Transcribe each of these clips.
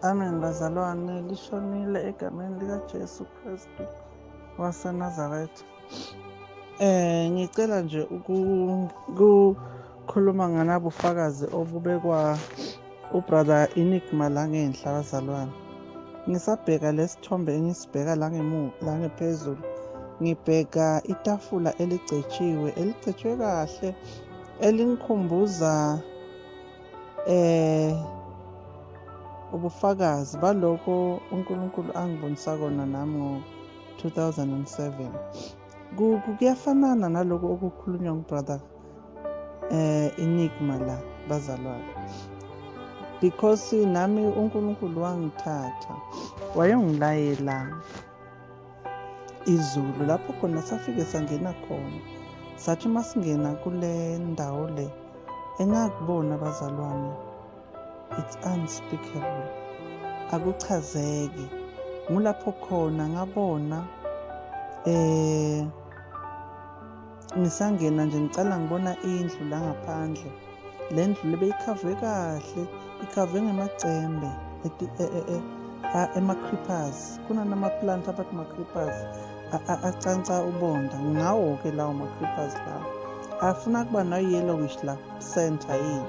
Amen bazalwane, lishonile egameni likaJesu Kristu waseNazaretha. Ngicela nje ukukhuluma nganabufakazi obubekwa uBrother Enigma la ngenhla bazalwane. Ngisabheka lesithombe engisibheka la ngemuva la ngephezulu, ngibheka itafula eligcetshiwe, eligcetshwe kahle, elingikhumbuza ubufakazi balokho uNkulunkulu angibonisa kona nami ngo-2007. Kuyafanana naloko okukhulunywa nguBrother Enigma la bazalwane, because nami uNkulunkulu wangithatha wayongilayela izulu lapho khona safike sangena khona. Sathi masingena kule ndawo le, engakubona bazalwane, it's unspeakable, akuchazeki. Ngulapho khona ngabona ngisangena nje, ngicala ngibona indlu la ngaphandle. Le ndlu lebe ikhavwe kahle, ikhavwe ngemacembe ema-creepers. Kunanama-plant abathi ma-creepers acanca ubonda, ngawo-ke lawo ma-creepers lawo afuna kuba no-yellowish la center yini,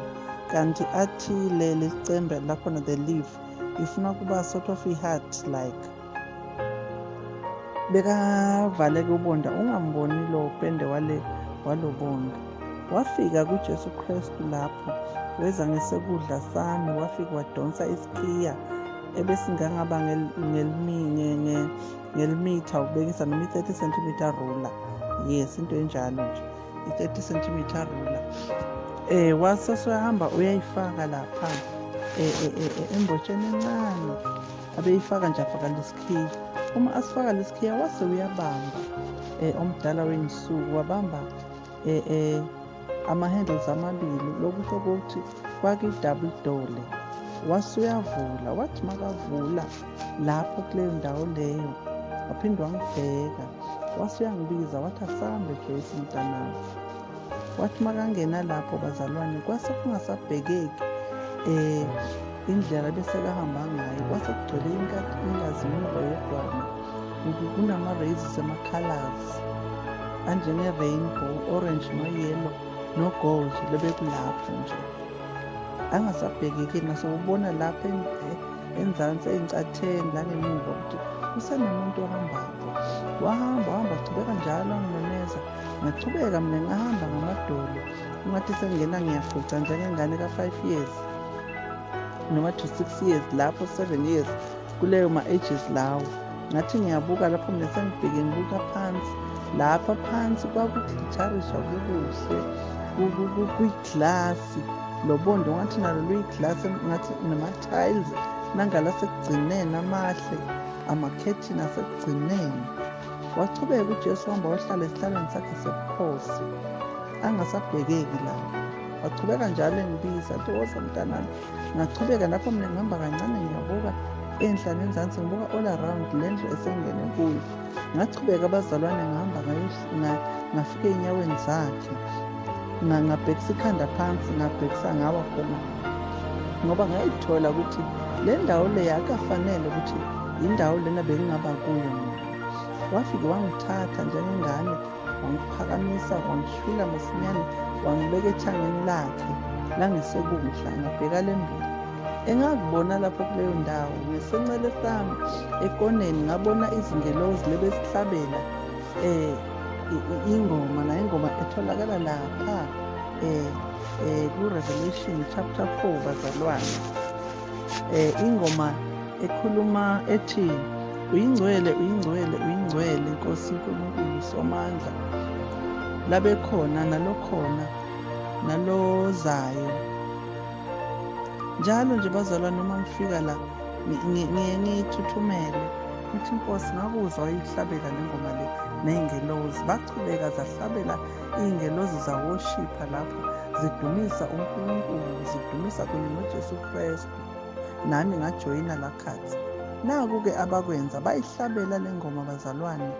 kanti athi le licembe lakhona, the leaf ifuna kuba sort of i-heart like. Bekavaleke ubonda, ungamboni lo pende wale walobonda. Wafika kuJesu Kristu lapho, weza ngesekudla sami, wafika wadonsa isikhiya ebesingangaba ngelimitha ukubekisa, noma i-30 centimeter ruler, yes, into enjalo nje, i-30 centimeter ruler. Wase soyahamba uyayifaka lapha embotsheni encane abeyifaka nje, afaka lesikhiya. Uma asifaka lesikhiya, wase uyabamba omdala wensuku, wabamba ama-handles amabili, lokusho ukuthi kwakuyi-double door le. Wase uyavula, wathi makavula lapho kuleyo ndawo leyo, waphinde wangibheka, wase uyangibiza, wathi, "Asambe Joyce mntanami." Wathi makangena lapho bazalwane, kwase kungasabhekeki indlela bese kahamba ngayo, kwase kugcwele inkazimulo yodwana. Kunama-raises ama-colors anjenge-rainbow, orange no-yellow no-gold, lebekulapho nje angasabhekeki. Nasewubona lapha enzansi ey'ncatheni la ngemuva ukuthi kusenemuntu ohambayo. Wahamba, wahamba, chubeka njalo, angimemeza. Ngachubeka mina, ngahamba ngamadolo, ungathi sengingena ngiyaguca njengengane ka-5 years noma to 6 years lapho, 7 years, kuleyo ma-ages lawo. Ngathi ngiyabuka lapho mina, sengibheke ngibuka phansi lapha phansi, kwakuglitharisha kukuhle, kuyiglasi lobondo, ngathi nalo luyiglasi, ngathi nama-tiles nangala sekugcineni amahle, amakhethini asekugcineni. Wachubeka uJesu, wahamba wahlala esihlalweni sakhe sebukhosi, angasabhekeki lapho. Wachubeka njalo engibiza, athi, "Woza mntanami." Ngachubeka lapho mina, ngihamba kancane, ngiyabuka enhla nenzansi, ngibuka all around le ndlu esengingene kuyo. Ngachubeka abazalwane, ngihamba ngafika ey'nyaweni zakhe, ngabhekisa ikhanda phansi, ngabhekisa ngawa khona, ngoba ngayithola ukuthi le ndawo le akafanele ukuthi indawo lena bengingaba kuyo mina. Wafike wangithatha njengengane, wangiphakamisa, wangishwila masinyane, wangibeka ethangeni lakhe langesekudla. Ngabheka lembili, engakubona lapho kuleyo ndawo, ngesencele sami ekoneni ngabona izingelozi lebesihlabela ingoma, nayo ingoma etholakala lapha ku-Revelation chapter 4 bazalwane, ingoma ekhuluma ethi, "Uyingcwele, uyingcwele, uyingcwele, Nkosi uNkulunkulu Somandla, labe khona nalokhona nalozayo." Njalo nje bazalwane, noma ngifika la ngiye ngiyithuthumele, ngithi, "Inkosi, ngakuzwa uyihlabela le ngoma le ney'ngelozi." Bachubeka zahlabela iy'ngelozi, zawoshipha lapho zidumisa uNkulunkulu, zidumisa kunye noJesu Kristu. Nami ngajoyina la khathi. Naku-ke abakwenza, bayihlabela le ngoma bazalwane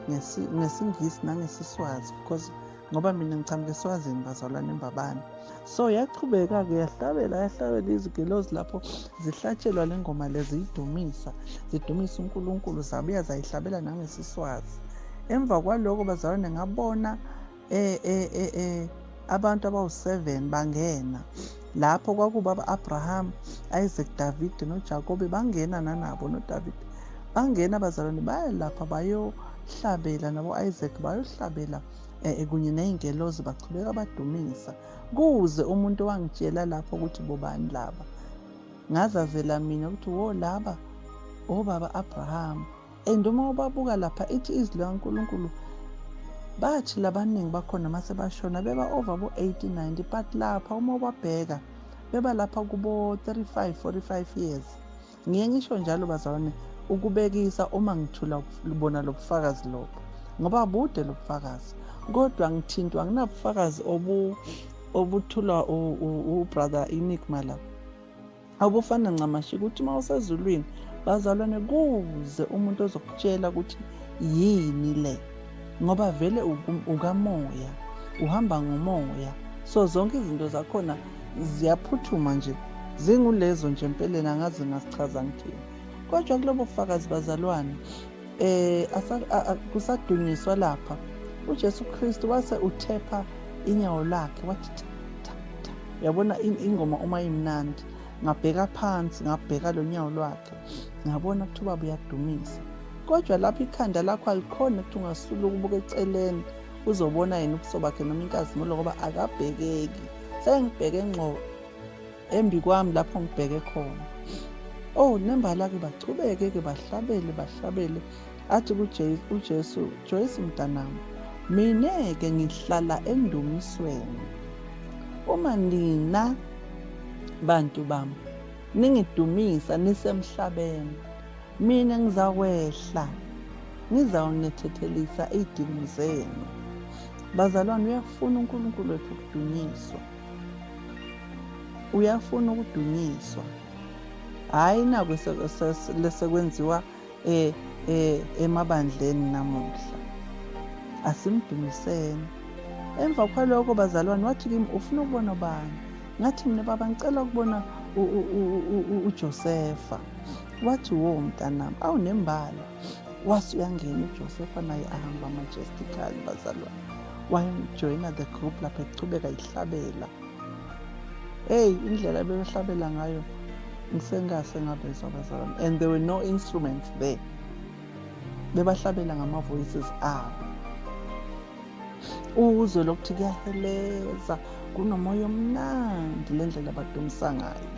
ngesiNgisi nangeSiswazi, because Ngoba mina ngichamuka eSwazini bazalwane eMbabane. So yachubeka-ke yahlabela yahlabela izigelozi lapho zihlatshelwa le ngoma lezi ziyidumisa, zidumisa uNkulunkulu, zabuya zayihlabela nangesiswazi. Emva kwaloko bazalwane ngabona abantu abawu-7 bangena lapho. Kwakubaba Abraham, Isaac, David noJakobe, bangena nanabo noDavid bangena bazalwane, baya lapha bayohlabela nabo Isaac, bayohlabela kunye ney'ngelozi, bachubeka badumisa. Kuze umuntu wangitshela lapho ukuthi bobani laba, ngazazela mina ukuthi wo laba obaba Abraham. And uma ubabuka lapha ithi izwi likaNkulunkulu bathi labaningi bakhona mase bashona beba over bo 80 90, but lapha uma ubabheka beba lapha kubo 35 45 years. Ngiye ngisho njalo bazalwane ukubekisa uma ngithula bona lobufakazi lobo, ngoba bude lobufakazi, kodwa ngithintwa nginabufakazi obuthulwa ubrother Enigma la, awubufana ncamashi ukuthi uma usezulwini bazalwane kuze umuntu ozokutshela ukuthi yini le, ngoba vele ukamoya, uhamba ngomoya, so zonke izinto zakhona ziyaphuthuma nje, zingulezo nje empeleni, angazi ngasichaza ngithini. Kodwa kulobo bufakazi bazalwane kusadunyiswa lapha uJesu Kristu wase uthepha inyawo lakhe wathi tha tha tha. Uyabona ingoma uma imnandi, ngabheka phansi ngabheka lo nyawo lwakhe, ngabona ukuthi ubaba uyadumisa. Kodwa lapho ikhanda lakho alikhona ukuthi ungasula ukubuka eceleni uzobona yena ubuso bakhe noma inkazimulo, ngoba akabhekeki. Sengibheke ngqo embi kwami lapho ngibheke khona. Oh nembala-ke bachubeke-ke bahlabele bahlabele, athi uJesu, Joyce mntanami, mina-ke ngihlala endumisweni. Uma nina bantu bami ningidumisa nisemhlabeni, mina ngizakwehla ngizawunethethelisa iy'dingo zenu. Bazalwane, uyafuna uNkulunkulu wethu ukudunyiswa, uyafuna ukudunyiswa. Hhayi naku lesekwenziwa emabandleni namuhla, asimdumiseni. Emva kwaloko bazalwane wathi kimi, ufuna ukubona bani? Ngathi mina baba ngicela ukubona uJosefa. Wathi wo mntanami, awunembala. Wase uyangena uJosefa naye ahamba majestically bazalwane, wayejoyina the group lapho echubeka ihlabela. Hey, indlela bebehlabela ngayo ngisengase ngabezwa bazalwane, and there were no instruments there, bebahlabela ngama-voices abo. Uzwe lokuthi kuyaheleza, kunomoya omnandi le ndlela abadumisa ngayo.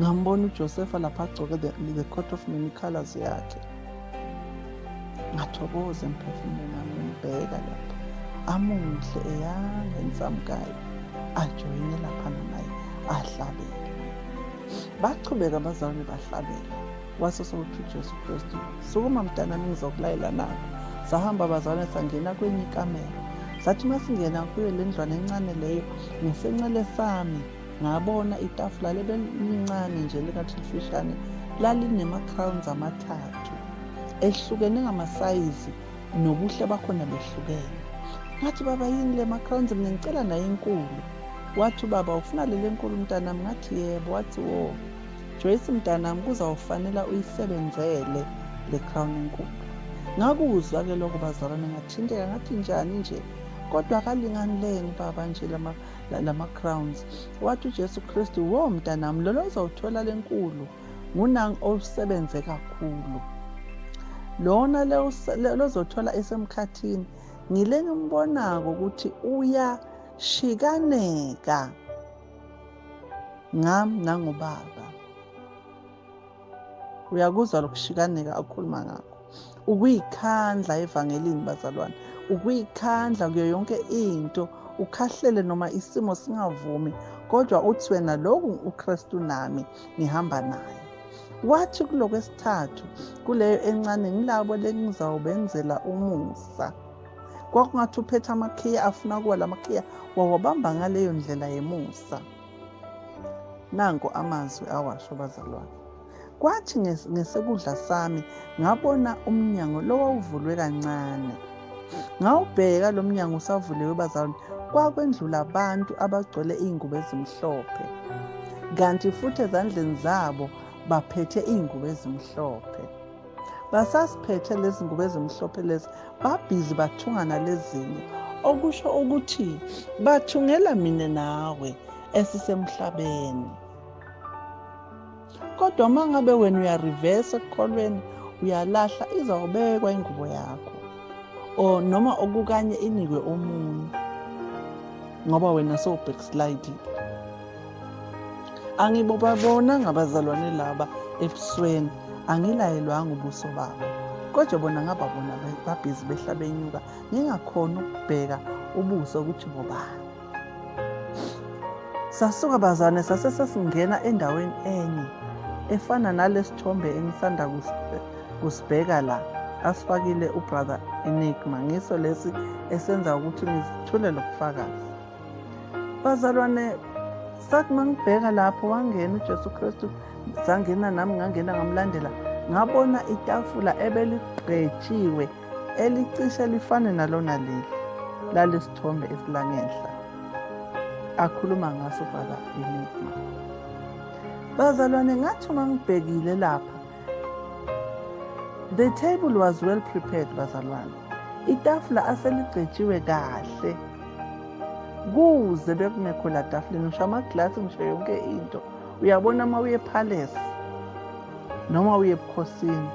Ngambona uJosefa lapha agcoke the coat of many colors yakhe, ngathokoza emphefumulweni wami ngimbheka lapha amuhle eyanga ensamkayo, ajoyine laphana naye ahlabela. Bachubeka abazalwane bahlabela. Wase sewuthi uJesu Kristu, sukuma mntanami ngizokulayela nakho. Sahamba abazalwane sangena kwenye ikamelo. Sathi masingena kuyo le ndlwana encane leyo, ngesencele sami ngabona itafula lebelincane nje lingathi lifishane, lalinema-crowns amathathu ehlukene ngamasayizi nobuhle bakhona behlukene. Ngathi baba yini le ma-crowns, mina ngicela nayo enkulu. Wathi ubaba ufuna leli enkulu mntanami? Ngathi yebo. Wathi wo Joyce mntanami, kuzawufanela uyisebenzele le crown enkulu. Ngakuzwa-ke lokho bazalwane, ngathinteka, ngathi njani nje, kodwa akalingani leni baba nje lama-crowns. Wathi uJesu Kristu, wo mntanami, lolo uzawuthola lenkulu ngunangu osebenze kakhulu, lona lozothola esemkhathini ngile ngimbonako ukuthi uyashikaneka ngami nangubaba. Uyakuzwa lokushikaneka akhuluma ngakho, ukuyikhandla evangelini bazalwane, ukuyikhandla kuyo yonke into, ukhahlele noma isimo singavumi, kodwa uthi wena lokhu uKristu nami ngihamba naye. Wathi kulokwesithathu kuleyo encane, ngilabo lengizawubenzela umusa. Kwakungathi uphethe amakhiya afuna kuwa lamakhiya, wawabamba ngaleyo ndlela yemusa. Nanko amazwi awasho bazalwane. Kwathi ngesekudla sami ngabona umnyango lo wawuvulwe kancane. Ngawubheka lo mnyango usavuliwe bazalwane, kwakwendlula abantu abagcwele iy'ngubo ezimhlophe, kanti futhi ezandleni zabo baphethe iy'ngubo ezimhlophe. Basasiphethe lezi ngubo ezimhlophe lezi, babhizi bathunga nalezinye, okusho ukuthi bathungela mina nawe esisemhlabeni. Kodwa uma ngabe wena uyarivesa ekukholweni, uyalahla, izawubekwa ingubo yakho, or noma okukanye inikwe omunye, ngoba wena sowubackslidile. Angibobabonanga abazalwane laba ebusweni, angilayelwanga ubuso babo, kodwa bona ngababona babhizi behla benyuka, ngingakhona ukubheka ubuso ukuthi bobani. Sasuka bazalwane, sase sesingena endaweni enye efana nalesithombe engisanda kusibheka la, asifakile uBrother Enigma, ngiso lesi esenza ukuthi ngizithule lobufakazi. Bazalwane, sathi mangibheka lapho wangena uJesu Kristu, sangena nami ngangena ngamlandela, ngabona itafula ebeligqetshiwe elicishe lifane nalona leli lalesithombe esilangenhla akhuluma ngaso Brother Enigma. Bazalwane, ngathi uma ngibhekile lapha, the table was well prepared bazalwane. Itafula aseligcetshiwe kahle, kuze bekungekho la tafuleni, ngisho amaglasi, ngisho yonke into. Uyabona uma uye epalace noma uye ebukhosini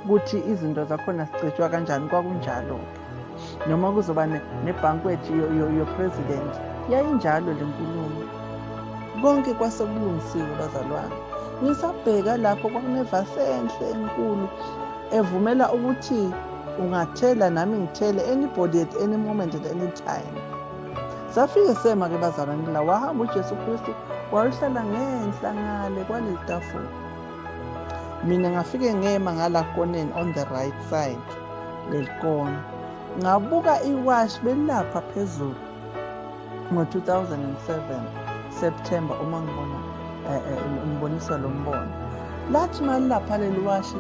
ukuthi izinto zakhona zicetshwa kanjani, kwakunjalo-ke. Noma kuzoba nebanquet yo-president, yayinjalo le nkulumo. Konke kwase kulungisiwe bazalwane. Ngisabheka lapho kwakunevasi enhle enkulu evumela ukuthi ungathela nami ngithele, anybody at any moment at any time. Safike sema ke bazalwane la, wahamba uJesu Kristu wayohlala ngenhla ngale kwaleli tafula. Mina ngafike ngema ngala koneni on the right side leli kona, ngabuka iwashi belapha phezulu ngo-2007 September, uma ngibona ngiboniswa lo mbono. Lathi malilapha leli washi,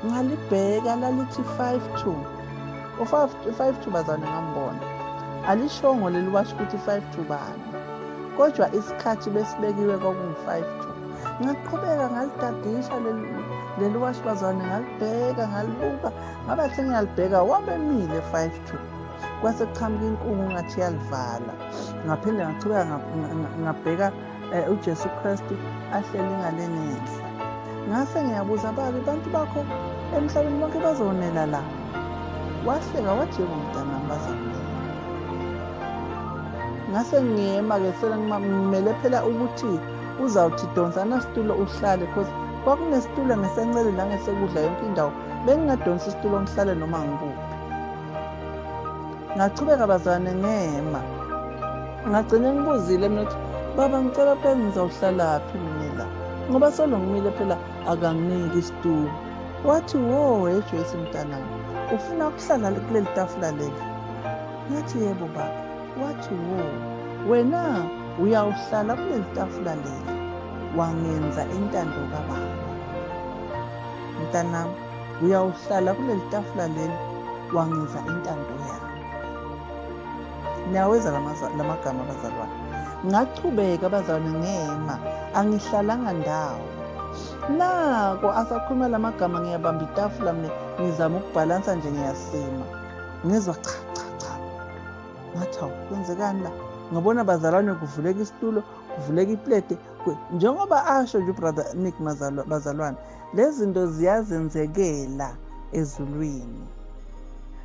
ngalibheka lalithi 5-2, u-5-2 bazalwane, ngambona. Alishongo leli washi ukuthi 5-2 bani, kodwa isikhathi besibekiwe kwakungu-5-2. Ngaqhubeka ngalitadisha leli washi bazalwane, ngalibheka ngalibuka, ngaba sengiyalibheka wabemile 5-2, kwase kuqhamuka inkungu ngathi iyalivala. Ngaphinde ngachubeka ngabheka uJesu Kristu ahleli ngale ngenhla. Ngase ngiyabuza, babi bantu bakho emhlabeni bonke bazonela la? Wahleka wathi, yebo mntanami, bazonela. Ngase ngiyema-ke, sengimele phela ukuthi uzawuthi donsana situlo uhlale, because kwakunesitulo ngesencele nangesekudla yonke indawo, bengingadonsa isitulo ngihlale noma ngikuphi. Ngachubeka bazalwane ngema, ngagcine ngibuzile mina ukuthi, baba ngicela phela ngizawuhlalaphi mina la, ngoba solo ngimile phela akanginiki isitulo. Wathi, wo Joyce mntanami, ufuna ukuhlala kuleli tafula leli? Ngathi, yebo baba. Wathi, wo wena uyawuhlala kuleli tafula leli, wangenza intando kababa. Mntanami, uyawuhlala kuleli tafula leli, wangenza intando yami. Niyaweza lamagama bazalwane. Ngachubeka bazalwane ngema, angihlalanga ndawo. Nako asakhuluma lamagama, ngiyabamba itafula mina, ngizama ukubhalansa nje, ngiyasima. Ngizwa cha cha cha. Ngathi, hawu, kwenzekani la? Ngabona bazalwane kuvuleka isitulo, kuvuleka iplate, njengoba asho nje uBrother Nick bazalwane, lezi zinto ziyazenzekela ezulwini.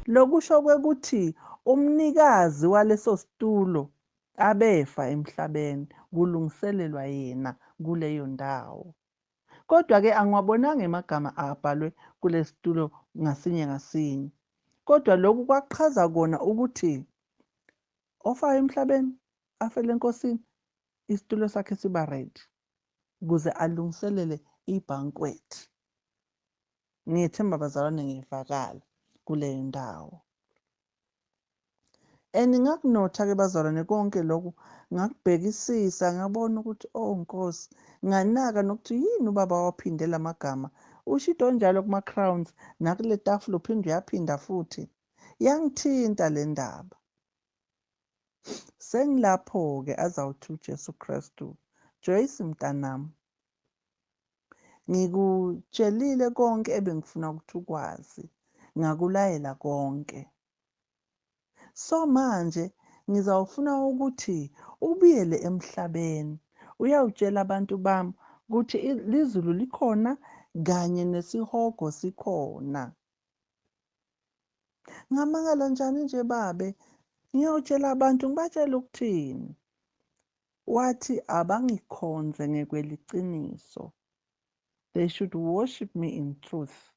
Lokusho kwekuthi umnikazi waleso situlo abefa emhlabeni, kulungiselelwa yena kuleyo ndawo. Kodwa ke angiwabonanga emagama abhalwe kulesitulo ngasinye ngasinye. Kodwa lokhu kwaqhaza kona ukuthi ofayo emhlabeni afele enkosini, isitulo sakhe siba ready ukuze alungiselele ibanquet. Ngiyethemba bazalwane ngivakala kuleyo ndawo. And ngakunotha ke bazalwane konke lokhu, ngakubhekisisa, ngabona ukuthi oh Nkosi, nganaka nokuthi yini ubaba waphindela amagama. Ushido njalo kuma crowns nakule tafula uphinde uyaphinda futhi. Yangithinta le ndaba. Sengilapho-ke azawuthi uJesu Kristu, Joyce mntanami, ngikutshelile konke ebengifuna ukuthi ukwazi, ngakulayela konke. So manje ngizawufuna ukuthi ubuyele emhlabeni, uyawutshela abantu bami ukuthi lizulu likhona kanye nesihogo sikhona. Ngamangala njani nje babe, ngiyotshela abantu ngibatshele ukuthini? Wathi abangikhonze ngekweliciniso. They should worship me in truth.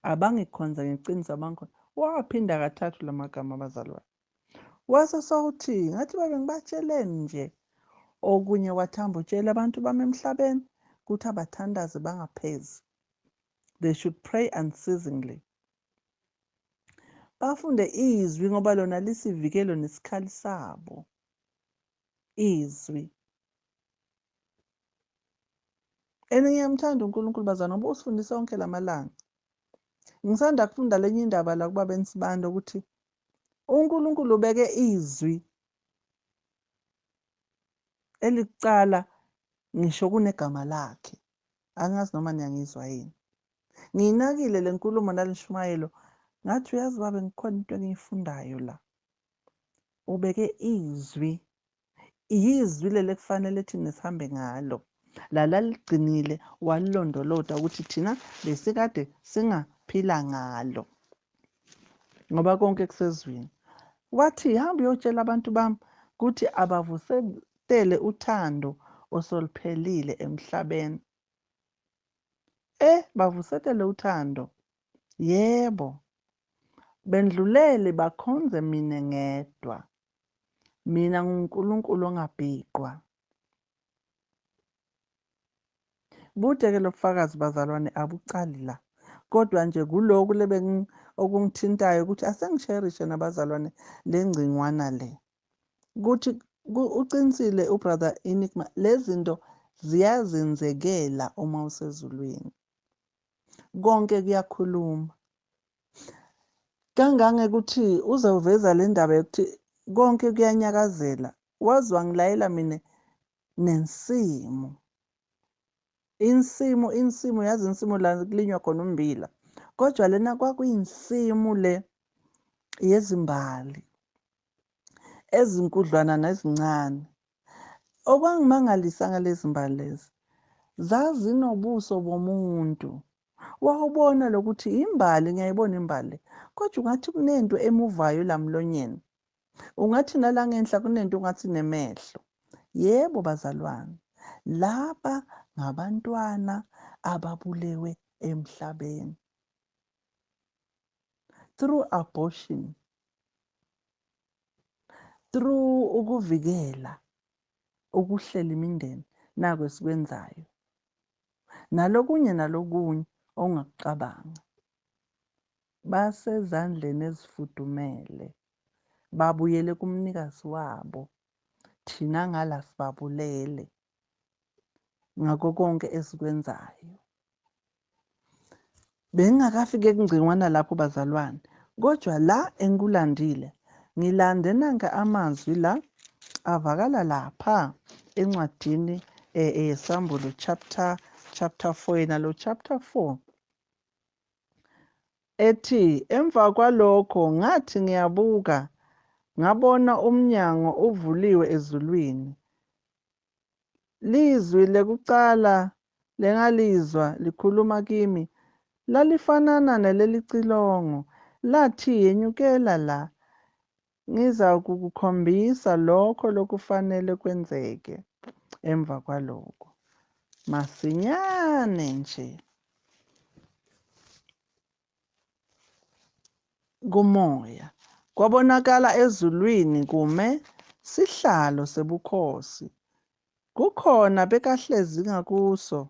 Abangikhonze ngeqiniso, abangikhonze. Waphinda kathathu lamagama abazalwane. Wase sawuthi ngathi babe ngibatsheleni nje okunye, wathamba utshela abantu bami emhlabeni ukuthi abathandaze bangaphezi. They should pray unceasingly. Bafunde izwi ngoba lona lisivikelo nesikhali sabo. Izwi. And ngiyamthanda uNkulunkulu bazalwane ngoba usifundisa onke lamalanga. Ngisanda kufunda lenye indaba la kuBaba Nsibande ukuthi uNkulunkulu ubeke izwi elikucala ngisho kunegama lakhe. Angazi noma niyangizwa yini. Ngiyinakile le nkulumo naleshumayelo, ngathi uyazi babe ngikhona into engiyifundayo la. Ubeke izwi, yizwi leli ekufanele thina sihambe ngalo. Lalaligcinile walilondolota ukuthi thina besikade singaphila ngalo, ngoba konke kusezwini. Wathi hamba uyotshela abantu bami ukuthi abavusetele uthando osoluphelile emhlabeni. Bavusetele uthando. Yebo, bendlulele bakhonze mina ngedwa. Mina nguNkulunkulu ongabhiqwa. Bude-ke lobufakazi bazalwane abucali la, kodwa nje kuloku okungithintayo ukuthi asengisherishe nabazalwane le ngcingwana le, ukuthi uqinisile uBrother Enigma, lezi zinto ziyazenzekela uma usezulwini. Konke kuyakhuluma kangangekuthi uze uveza le ndaba yokuthi konke kuyanyakazela. Wazi wangilayela mina nensimu, insimu insimu, yazi insimu la kulinywa khona ummbila, kodwa lena kwakuyinsimu le yezimbali ezinkudlwana nezincane. Okwangimangalisa ngalezi mbali lezi, zazinobuso bomuntu. Wawubona lokuthi imbali, ngiyayibona imbali, kodwa ungathi kunento emuvayo la mlonyeni, ungathi nala ngenhla kunento ungathi nemehlo. Yebo bazalwane, laba ngabantwana ababulewe emhlabeni through abortion, through ukuvikela ukuhlela imindeni, nako esikwenzayo, nalokunye nalokunye ongakucabanga. Basezandleni ezifudumele, babuyele kumnikazi wabo. Thina ngala sibabulele ngakho konke esikwenzayo. Bengingakafiki ekungcingwana lapho bazalwane, kodwa la engikulandile, ngilande nanka amazwi la avakala lapha encwadini eyesambulo chapter 4, yena lo chapter 4 ethi, emva kwalokho ngathi ngiyabuka, ngabona umnyango uvuliwe ezulwini. Lizwi lekucala lengalizwa likhuluma kimi lalifanana nelelicilongo, lathi, yenyukela la, ngizakukukhombisa lokho lokufanele kwenzeke emva kwalokho. Masinyane nje kumoya kwabonakala ezulwini kume sihlalo sebukhosi, kukhona bekahlezi ngakuso,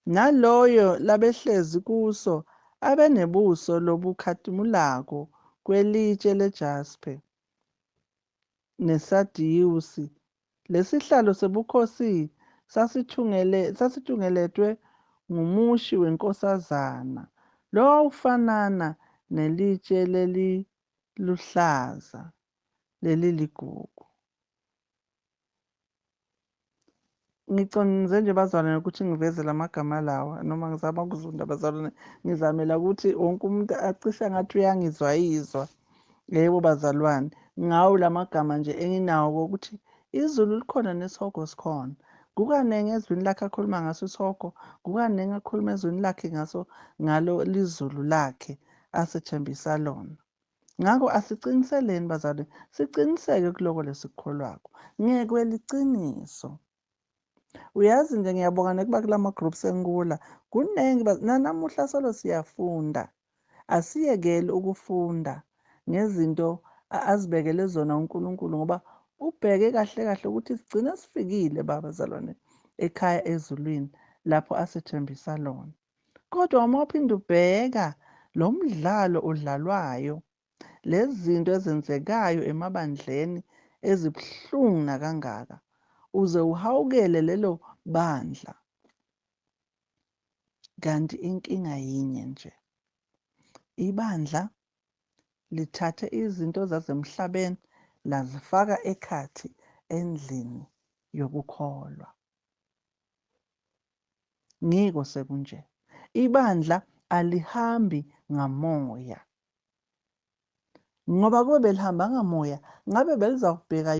naloyo labehlezi kuso abenebuso lobukhatimulako kwelitshe lejaspe nesadiyusi. Lesihlalo sebukhosi sasithungeletwe ngumushi wenkosazana lo wawufanana Nelitshe leliluhlaza leliligugu. Ngiconze nje bazalwane ukuthi ngiveze lamagama lawa, noma ngizama ukuzunda bazalwane, ngizamela ukuthi wonke umuntu acishe ngathi uyangizwayizwa. Yebo bazalwane, ngawo lamagama nje enginawo ukuthi izulu likhona nesihogo sikhona. Kukaningi ezwini lakhe akhuluma ngaso isihogo, kukaningi akhuluma ezwini lakhe ngaso ngalo lizulu lakhe asethembisa lona. Ngakho asiqiniseleni bazalwane, siqiniseke kuloko lesikukholwako ngekweliciniso. Uyazi nje ngiyabonga nekuba kulama groups engikula kuningi nanamuhla solo siyafunda. Asiyekeli ukufunda ngezinto azibekele zona uNkulunkulu, ngoba ubheke kahle kahle ukuthi sigcine sifikile babazalwane ekhaya ezulwini lapho asethembisa lona. Kodwa uma uphinde ubheka lo mdlalo odlalwayo, lezi zinto ezenzekayo emabandleni ezibuhlungu nakangaka, uze uhawukele lelo bandla. Kanti inkinga yinye nje, ibandla lithathe izinto zasemhlabeni lazifaka ekhathi endlini yokukholwa. Ngiko sekunje, ibandla alihambi ngamoya, ngoba kube belihamba ngamoya ngabe belizawubheka